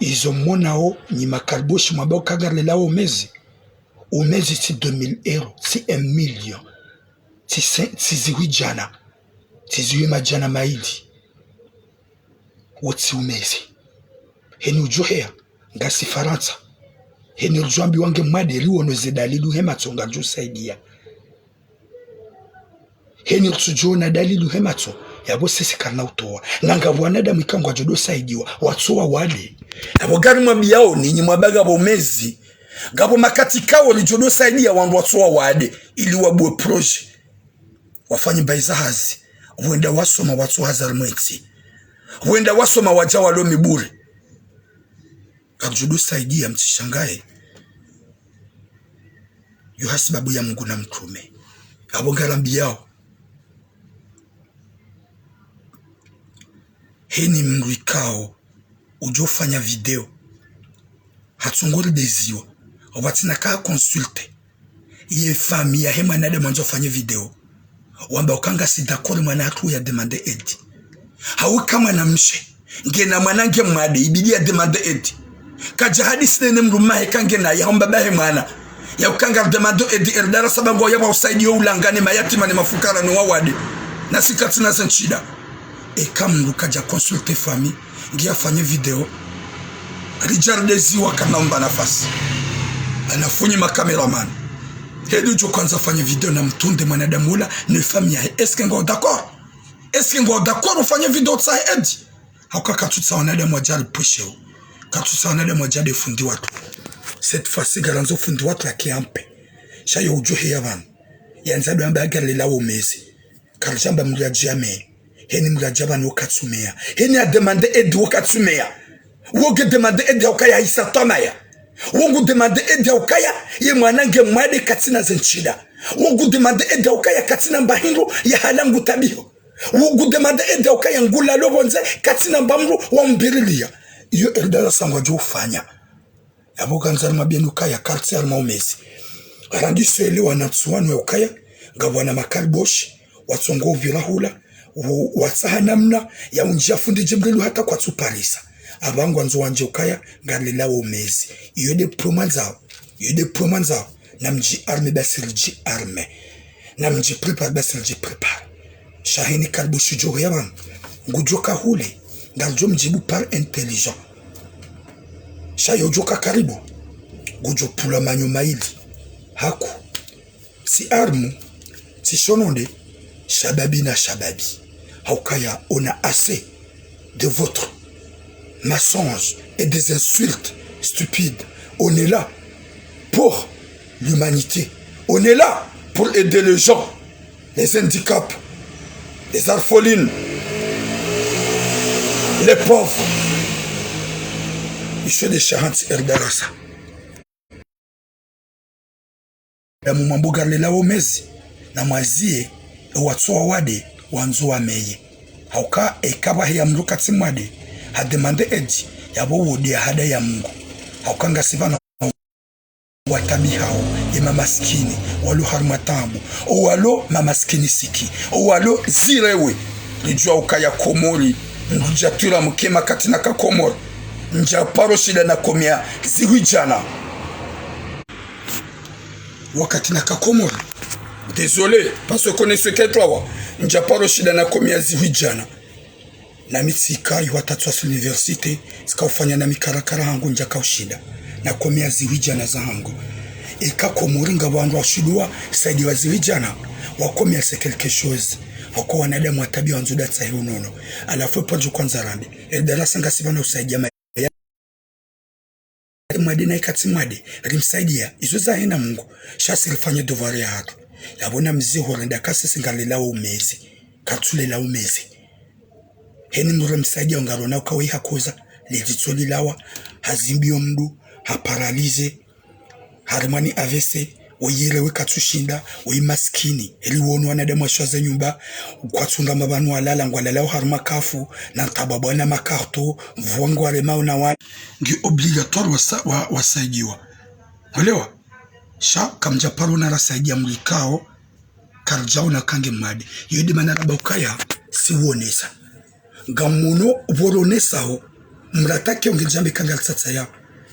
Izo monao nyi makariboshi mwambao uka ngarilelao umezi. Umezi tsi deux mille euros, tsi un million. Tsi se-, tsi zihwi djana. Tsi zihwi madjana mayili. Wo tsi umezi. Heni udjo heya, ngasi Farantsa. Heni ridjo ambiwa nge mwade riwono ze dalili he matso ngaridjo saidia. Heni ritsudjo ona dalili he matso, yapvo sisi karina utowa. Na ngapvo wanadamu ikao ngwadjo do saidiwa, watso wawade. Yapvo ngarimwambiao ninyi mwamba ngapvo umezi. Ngapvo makati ikao ridjo do saidia wandru watso wawade, ili wabuwe projet. Wafanye mbayi za hazi. Wenda wasoma watso hazi harimwa entsi. Wenda wasoma wadja walo mibure. Karidjo do saidia mtsishangae. Yo hasibabu ya Mungu na mtrume. Yapvo ngarambiao. Heni mndru ikao udjo fanya video. Hatsunguri deziwa. Watsina ka consulter ye famille yahe mwanadamu wandzo afanye video. Wamba uka ngasi d'accord mwana hatru ya demander aide. Hauka mwanamshe ngena mwana nge mwade, ibidi ya demander aide. Kadja hadisi nene mdrume wahe ka ngena ya hamba bahe mwana. Ya uka ngari demander aide Eldarasa ba ngo yapva usaidiyo ulanga ne mayatima ne mafukara ne wawade. Na si katsina ze nshida. Eka mndru kadja consulter famille, ngiya fanye video. Ridja rideziwa kana umba nafasi. Halafu nyi makameramani. Heni udjo kandza fanye video na mtunde mwanadamu ula ne famille yahe. Est-ce que ngo d'accord? Est-ce que ngo d'accord ufanye video utsahe aide? Hauka katsutsaha wanadamu wadja ripvwesheo. Katsutsaha wanadamu wadja de fundi watru. Cette fois-ci, ngarandzo fundi watru yake ampe. Sha yo udjo heya pvanu. Yandza do amba ngarilelao umezi. Karidjamba mndru yadjiame. Heni mndru yadja pvanu wo katsumeya. Heni ya demander aide wo katsumeya. Wo nge demander aide haukaya hayisa twamaya. Wo ngu demander aide haukaya ye mwana nge mwade katsina ze nshida. Wo ngu demander aide haukaya katsina mba hindru ya hala ngu tabiho. Wo ngu demander aide haukaya ngu lalo pvondze katsina mba mndru wa mbiriliya. Iyo Eldarasa ngwadjo ufanya. Yapvo kandza rimwambieni ukaya kartsi harimwa umezi. Randiso ele wanatsu wanu ya ukaya, ngapvo wana makariboshi, watsongo upvira hula, wo-, watsaha namna ya undjia fundi Jibrilu hata kwatsu parisa. Apva ngwandzo wandje ukaya, ngarilelao umezi. Iyo de pwe mwandzao, iyo de pwe mwandzao, na mdji arme basi ridji arme. Na mdji prépare basi ridji prépare. Sha heni karibu shidjo heya pvanu. Ngudjo ka hule. Ngaridjo mdjibu par intelligent. Sha yo djo ka karibu. Ngudjo pvula manyo mayili. Haku. Tsi armu. Tsi shononde. Shababi na shababi. Haukaya on a assez de votre mensonge et des insultes stupides. On est là pour l'humanité. On est là pour aider les gens, les handicapés, Les orphelines, les pauvres. Isho nde shahantsi Erdarasa. Namumwambe ngarlelao mezi, namwaziye, ewatso wawade, wandzo wameye. Hauka eka pvahe ya mdru katsi mwade, hademande edi, yapvo wode ya hada ya Mungu. Hauka ngasi pvanu wataabihao, ye mamasikini, walo harumwa taabu, owalo mamasikini siki, owalo zirewe, ridjuwa ukaya Komori, ngudjatwira mkema katsina ka Komori, ndjaparo shinda na komia zihwi djana. Wakati na ka Komori. Désolé, parce que connaissez que toi, ndjaparo shinda na komia zihwi djana. Nami tsika iwa tatsu wa université, tsika ufanya nami karakara hangu ndjaka ushinda. Na komia zihwi djana za hangu. Eka Komori ngapvo wandru washindwa saidiwa zihwi djana, wakomia c'est quelque chose. Hauka wanadamu wataabihao wandzo ndatsahe unono. Halafu epvandjo kwandza rambe. Erdarasa ngasi pvanu usaidia ma- mwade na ikatsi mwade, rimsaidia, izo zahe na Mungu, sha si rifanye devoir yahatru. Yapvo namziye horenda ka sisi ngarlelao umezi, katsulelao umezi. Heni mdru remsaidia ngarona uka weyi hakoza, leditso lilawa, hazimbiyo mdru, haparalize, harumwa ni A V C, woyi rewe katsushinda, woyi masikini, eli wonu wanadamu washwaza nyumba, kwatsunga mapvanu walala, ngwalalao harumwa kafu, na ntababwa na makarto, mvua ngwaremao na wana. Ngi obligatoire wasa-, wa-, wasaidiwa. Mwelewa? Sha, kamdjaparo na rasaidia mlikao, karidjaona kange mwade. Iyo nde mana ramba ukaya, si wonesa. Ngamono pvoronesaho, mratake onge djambe kanga litsatsa ya.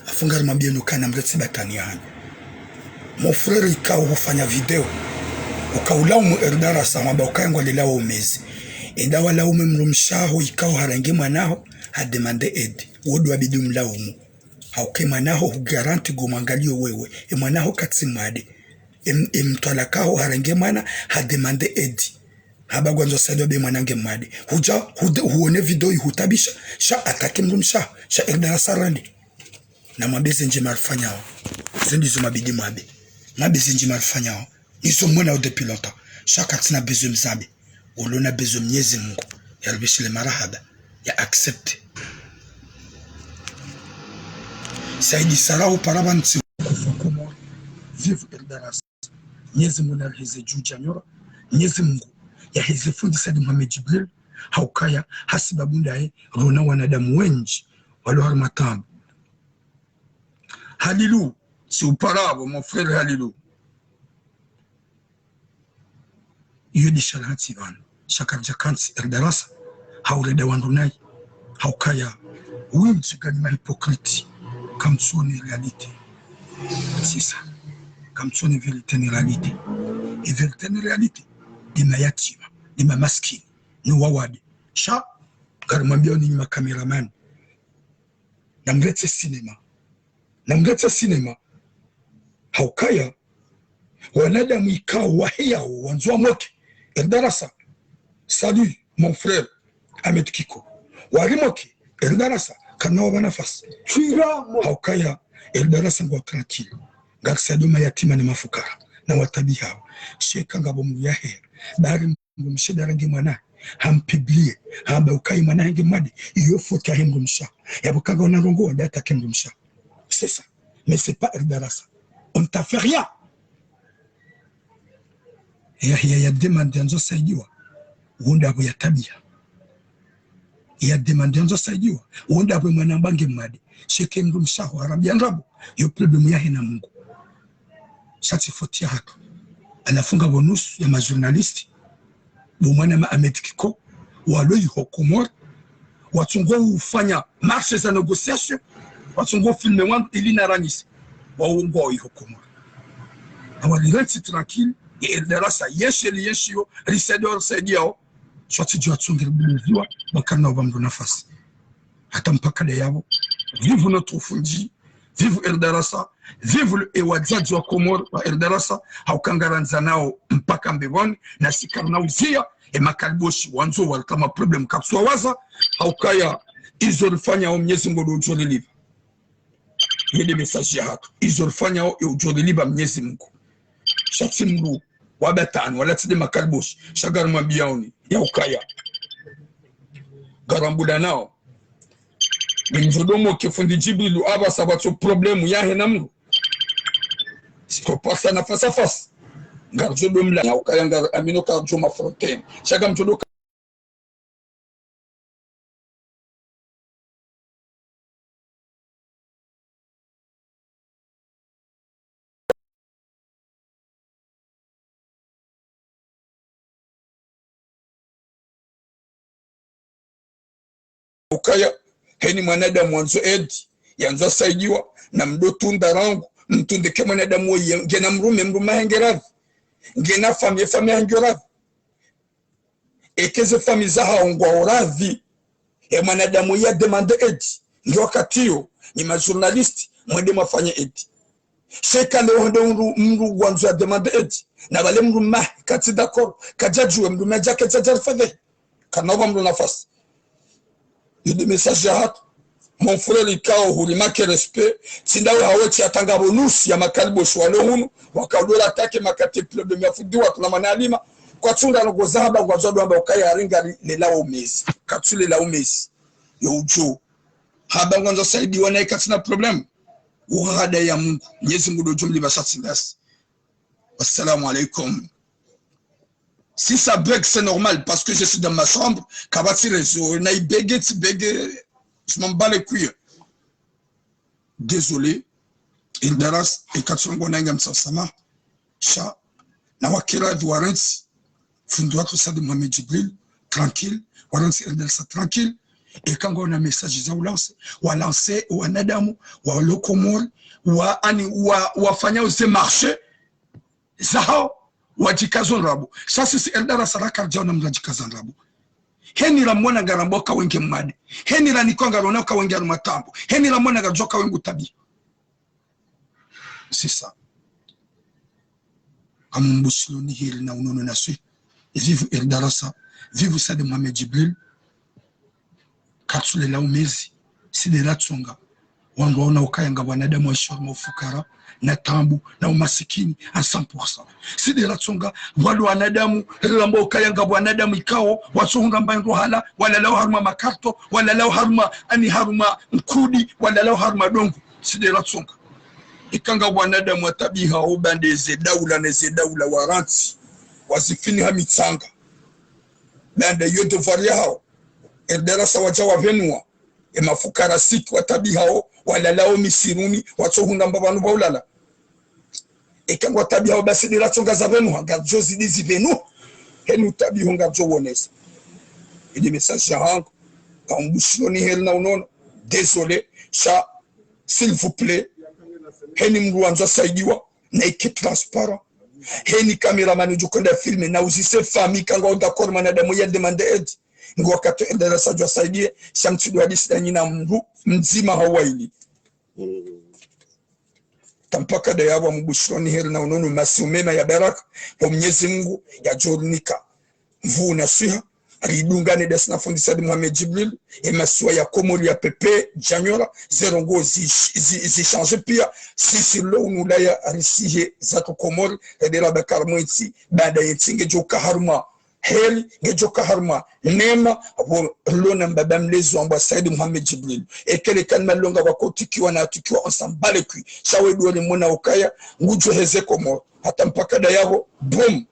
Afu ngarimwambiye nukana mretse batani yahanyu. Mon frère ikao hufanya video. Ukaulaumu Erdarasa wamba ukaya ngwalelao umezi. Enda walaume mdrumshe waho ikao harenge mwanaho, hademande edi. Wodo wabidi umlaumu. Hauka emwanaho hugaranti ngo mwangaliyo wewe. Emwanaho katsi mwade. Em-, emtwalakaho harenge mwana, hademande edi. Hamba ngwandzo saidiwa be mwana nge mwade. Hudja, hude-, huone video ihutaabisha. Sha attaquer mdrumshe waho. Sha Erdarasa randi. Namwambe ze ndjema rifanyao. Zo ndizo mabidi mwambe. Mwambe ze ndjema rifanyao. Nizo mwonao depuis longtemps. Sha katsina besoin mzambe. Ulo na besoin Mnyezi Mungu. Yaribishile marahaba. Ya accepte. Saidi Sarau para pvantsi. Kufa Komori. Vive Erdarasa. Mnyezi Mungu nariheze dju dja nyora. Mnyezi Mungu yaheze fundi Said Mohamed Djibril. Haukaya, hasibabu ndaye, rona wanadamu wendji walo harumwa taabu. Halilu, si uparapvo, mon frère Halilu. Iyo nde sha lahatsi pvanu, sha karidja kantsi Erdarasa, haurenda wandru nayi, haukaya, wendji nganyi ma hypocrite, kamtsuone réalité. C'est ça. Kamtsuone vérité ni réalité. E vérité ni réalité, nde mayatima, nde mamasikini, ni wawade. Sha, ngarimwambiao ninyi ma caméraman, namretse sinema. Namretse sinema. Haukaya, wanadamu ikao wahiyao wandzo wamoke Erdarasa. Salut, mon frère Ahmed Kiko. Warimoke Erdarasa, kana wapva nafasi. Haukaya, Erdarasa ngwa tranquille. Ngarisaidio mayatima ne mafukara. Na wataabihao. Sheka ngapvo mdru yaheya. Bari mdrumshe ndarenge mwana, hampublie, hamba ukaya mwana nge mwade, iyo faute yahe mdrumshe. Yapvo kanga una ndrongoo, nda attaquer mdrumshe. C'est ça. Mais c'est pas Erdarasa. On t'a fait rien. Ya, ya, ya demande yandzo saidiwa. Wonda apvo ya tabiha. Ya demande yandzo saidiwa. Wonda apvo mwana mba nge mwade. Sheke mdrumshe waho, harambia ndrabo. Yo problème yahe na Mungu. Sha tsi faute yahatru. Halafu ngapvo nusu ya ma journaliste, bo mwana ma Ahmed Kiko, walo iho Komori, watsongo ufanya marche za négociation, watsongo filme wandru ili na ranise, wawo ngwao iho Komori. Awali rentsi tranquille, ye Erdarasa, yenshi li yenshi yo, risaidio, risaidiao, sha tsi djo watsonge ribuluziwa, bakana wapva mdru nafasi. Hata mpaka leo yapvo. Vive notre fundi, vive Erdarasa, vive le, e wadzadze wa Komori wa Erdarasa, hauka ngarandzanao mpaka mbepvoni, na si karina uziya, e makaliboshi wandzo waleta ma problème katsuwawaza, haukaya izo rifanyao Mnyezi Mungu ndo udjo rilipva. Ye nde message yahatru, izo rifanyao e udjo rilipva Mnyezi Mungu. Sha tsi mdru Wabatanu, wala tsi nde makaliboshi. Sha ngarimwambiyaoni, ya ukaya. Ngarambulanao. Ni mdru ndo moke fundi Djibrilu, apvasa pvatso problème yahe na mdru. Siko pvasa na face à face. Ngaridjo ndo mla, ya ukaya ngari, amino karidjo mafronten. Sha ngamdjo ndo ukaya, heni mwanadamu wandzo edi, yandzo saidiwa, na mdo tunda rangu, mtundike mwanadamu woyi, ngena mdrume, mdrume wahe nge radhi, ngena famiyi, famiyi yahe ngiyo radhi. Eka ze famiyi zahawo ngwawo radhi, e mwanadamu ya demande edi, nge wakati yo, nyi ma journaliste, mwende mwafanye edi. Sha eka leo hende mdru, mdru wandzo ya demande edi, na pvale mdrume wahe, katsi d'accord, kadjadjuwe mdrume wahe djake djadja rifadhe. Kana uba mdru nafasi. Yo nde message yahatru. Mon frère ikao huri make respect. Tsi ndawe hawe tsi hata ngapvo nusu ya makaliboshi walo hunu. Wakaudjola attaquer makati problème ya fundi watru na mwana Alima. Kwatsu ndrongoo za hamba ngwandzo ndo wamba ukaya haringa ri, lela umezi. Katsu lela umezi. Yo udjo. Hamba ngwandzo saidiwa naye katsina problème. Uhada ya Mungu. Mwenyezi Mungu ndo djo mlipva sha tsi ndasi. Wassalamu alaikum. Si ça bug, c'est normal, parce que je suis dans ma chambre, kapvatsi réseau, na i bug, tsi bug, je m'en bats les couilles. Désolé. Eldaras, eka tsi ndrongoo nanga msasama. Sha, na wakira di warantsi. Fundi watru Said Mohamed Djibril, tranquille, warantsi Eldarasa tranquille. Eka ngwaona message za ulancer, walancer wanadamu, walo Komori, wa, ani, wa, wafanyao ze marché zahawo, wadjikazo ndrabo. Sha sisi Eldarasa raka ridjaona mdru adjikaza ndrabo. Heni ramwona ngarambao ka wenge mwade. Heni ranikwa ngarona ka wenge harumwa taabu. Heni ramwona ngaridjo ka wenge utabi. C'est ça. Ngamumbushiloni heri na unono naswi. Vive Eldarasa. Vive Said Mohamed Djibril. Katsu lela umezi. Si nde ratsonga wandru waona ukaya ngapvo wanadamu waishio harumwa ufukara, na taabu, na umasikini, à cent pour cent. Si nde ratsonga walo wanadamu, rilambao ukaya ngapvo wanadamu ikao, watsohundra mba indru hala, walalao harumwa makarto, walalao harumwa, ani harumwa nkudi, walalao harumwa dongo. Si nde ratsonga. Eka ngapvo wanadamu watabihao baanda ze daula ne ze daula warantsi, wazifiniha mitsanga. Baanda yo devoir yahawo, Eldarasa wadja wapvenua, e mafukara siki watabihao, walalao misiruni, watsohundra mba pvanu pva ulala. Eka ngwatabihao basi nde ratsonga zapvenuha, ngaridjo zidi zipvenuha. Heni utabiho ngaridjo wonesa. Yo nde message yahangu. Ngamumbushiloni heri na unono. Désolé. Sha, s'il vous plaît. Heni mdru wandzo saidiwa, na ike transparent. Heni cameraman udjo kwenda filmer, na uzise famiyi ka ngwawo d'accord mwanadamu ya demande aide. Nge wakati Eldarasa djwa saidiye, sha mtsidjo hadisi na nyina mdru mdzima hau waili. Hata mpaka ndayapvo, ngamumbushiloni heri na unono, masihu mema ya baraka, bo Mwenyezi Mungu yadjo rinika nvuu na swiha, ridungane dasi na fundi Said Mohamed Djibril, e masiwa ya Komori ya pepvee, djanyora, ze ndrongoo zi, zi, zi change pia, sisi lo unu Ulaya risihe zatru Komori, redera Bakar Mwentsi, baanda yentsi ngedjo ka harumwa heri, ngedjo ka harumwa neema, pvo lona mbaba mlezi wambwa Said Mohamed Djibril. Eka le kalima lilo ngapvo kotikiwa na atukiwa, on s'en bat les couilles. Sha we ndo rimwona ukaya, ngudjo heze Komori. Hata mpaka ndayapvo, boum.